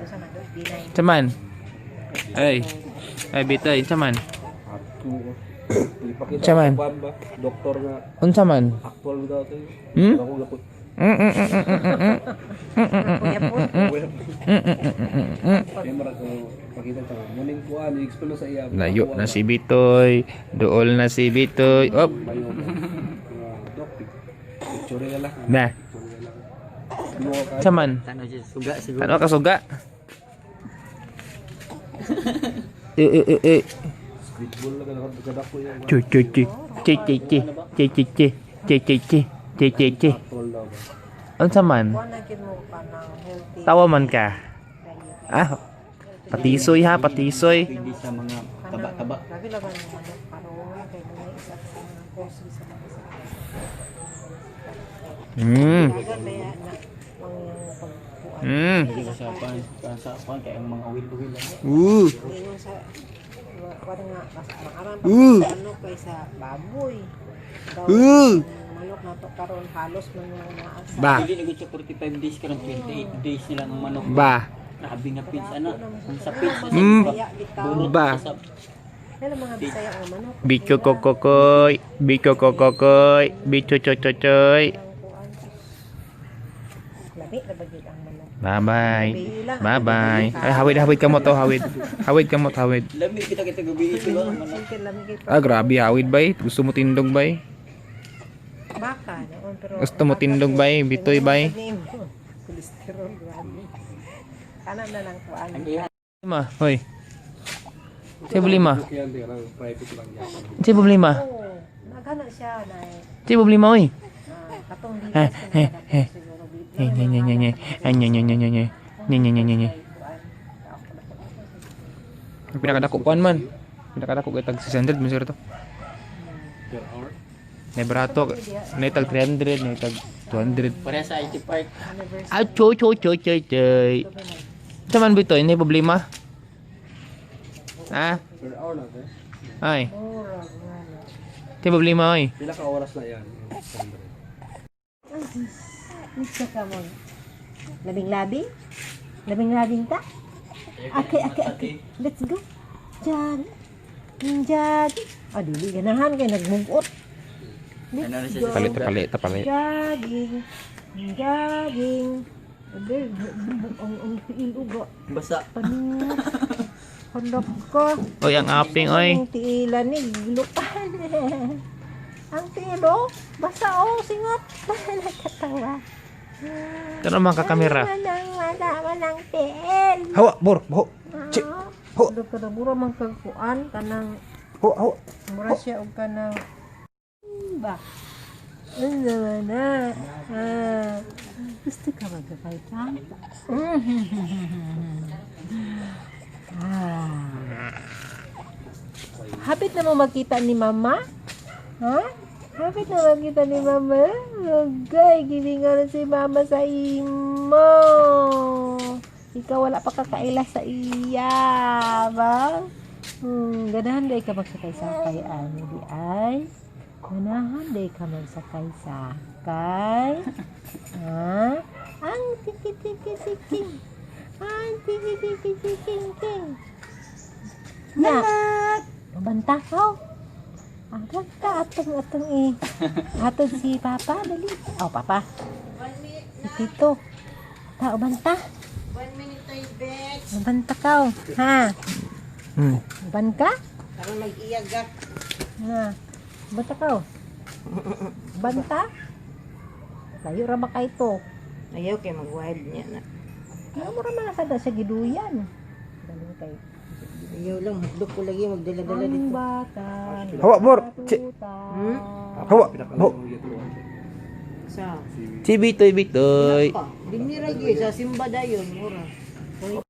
Sa man, B9. Chaman. Ay. Ay, Bitoy, chaman. Ako. Ipakita Chaman. ko ba? Doktor nga Unsa man? actual daw to. Hmm? Ako gapot. Kuya po. Kaya mara ko pakita ta. Muning kuan i-explain sa iya. Layo na si Bitoy. Dool na si Bitoy. Op. Mayo ba? Nga, Dok, picture na lang. Na. Picture na lang. Ano ka? Chaman. Tanaw siya suga siguro. Ano ka suga? Eh eh eh eh. Squid ball na ka kadako yan. Chu chu chu. Che che che. Che che che. Che che che. Che che che. Actual daw ba? Unsa man? Kuha na gid mo ka ng healthy Tawa man ka. diet. Ah. Patisoy ha, patisoy. Pwede sa mga taba-taba. Grabe laban mo manok karon kay mo na isa sa mga cost sa mga isa. Dagan ba yan na mga pagkuan. Pwede ka sa pan, sa pan kay ang mga wil-wil lang. Ingon sa kuan nga mas makaran pa sa manok kaysa baboy. Daw, ang manok na to karon halos man nga naa sa Ba. Pwede na gud sa 45 days karon, 28 days nila ang manok. Ba. Grabe nga pins ana. Ang sapit sa Bisaya bitaw. Burot Ba. sa Kaya mga Bisaya ang manok. Bicho kokokoy, bicho kokokoy, bicho chochochoy. Ang kuan. Labi na ba gyud ang manok? Bye-bye. Bye-bye. Ay, hawid, hawid ka mo to, hawid. Hawid ka mo, hawid. Lami kita kita gabi ito ang manok. Simple lang kay Ah, grabe, hawid bay. Gusto mo tindog bay? baka noon pero Gusto mo tindog bay, bitoy bay. Cholesterol grabe. Kanan na lang kuan. Ang iha Lima, hoy. Sa problema. Yan, di lang private lang yan. Sa problema. Oo, nagana siya na Sa problema, oy. Katong Eh, bigas eh, eh. siguro Nye, nye, nye, nye, nye. Ay, nye, nye, nye, nye, nye. Nye, nye, nye, nye, nye. Ang pinakadako kuan man. Pinakadako kay tag 600 man siguro to. Per hour. Nay barato, nay tag 300, nay tag 200. Pareha sa IT Park. Ah, choy, choy, choy, choy, choy. Sa man bitoy, nay problema. Ah, Per hour na te. ay. Murag nga na. Sa problema, oy. Pila ka oras na yan? 600. Gusto ka mo. Labing-labing? Labing-labing ta? Okay. Let's go. Jog. Jog. Ah, dili ganahan kay nagmugot. Ano na Let's siya go. sa Palit, palit, palit. Jogging. Jogging. Abe, ang tiil uga. Basa. Paano? Hanap ka. Oy, ang aping, oy. Ang tiilan ni gilupan. Ang tiil oh. Basta oh, singot. Nakatawa. Tara mga kakamera. Walang wala, walang tiil. Hawa, bor, ho. Chi. Ho. Ho. Kada mura man kag kuan kanang Ho, ho. mura siya og kanang ba. Ano naman na? Ah, gusto ka magkakay ka? Ah. Hapit na mo magkita ni Mama? Ha? Hapit na magkita ni Mama? Agay, gilingan na si Mama sa imo. Ikaw wala pa kakaila sa iya, ba? Ganahan day ka magsakay-sakay, ani di ay. Ganahan day ka magsakay-sakay. Ha? Ang tiki tiki tiki. Ang tiki tiki tiki ting. Na. Banta ka. Agad ka atong atong eh. Atong si Papa dali. Oh, Papa. Si Tito. Ta banta. 1 minute tayo, Bex. Banta ka. Oh. Ha? Ban ka? Karon mag-iyagak. Na. Banta ka. Oh. Banta? Layo ra ba kay to? Ayaw kay mag-wild niya na. Ano mo ra man sa siya giduyan. Galing kay Ayaw lang, hadlok ko lagi magdala-dala ang dito. bata. Hawa, bor. Chi. Hawa, ho. Sa Si Bitoy, Bitoy. pa, dinira gyud sa simba dayon mura.